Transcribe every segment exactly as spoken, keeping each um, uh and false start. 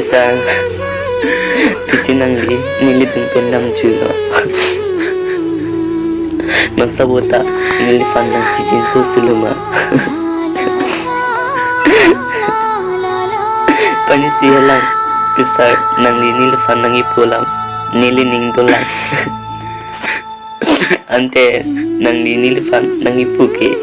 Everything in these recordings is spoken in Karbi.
Sir, piti nangli nelitum pen damjuilo. Masabota neliphan nangpijinso siluma. Panisi helang, Pisar, nangli neliphan nang-ipo alam neli ning dolang. Ante nangli neliphan nang-ipo ke,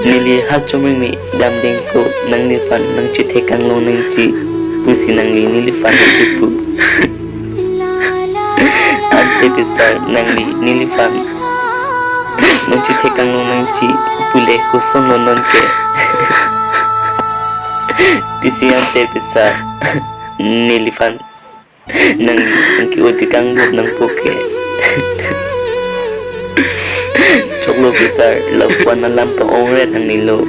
neli ha chomrengme damdengpo, nangliphan nangchethek kanglong nangji pusi nangli neliphan nang-ipo. Ante Pisar, nangli neliphan nangchethek kanglong nangji pule kosonlo non ke? Pisi ante Pisar, neliphan nang, nang ke-oti kangbup nangpo ke. Choklo Pisar, lapuan alam pa-ongret nangnelo.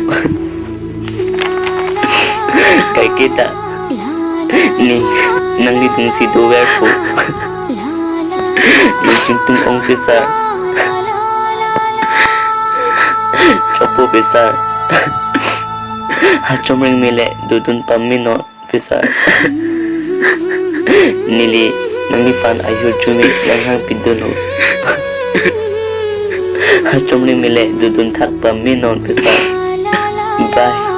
Kaiketa ne nanglitumsi doverpo. Nangchingtung ong Pisar. Chokpo Pisar. Ha chomrengme le dodun pame non Pisar. Neli nangliphan ahirjume nanghangpidunlo. Ha chomrengme le dodun thak pame non Pisar. Bye.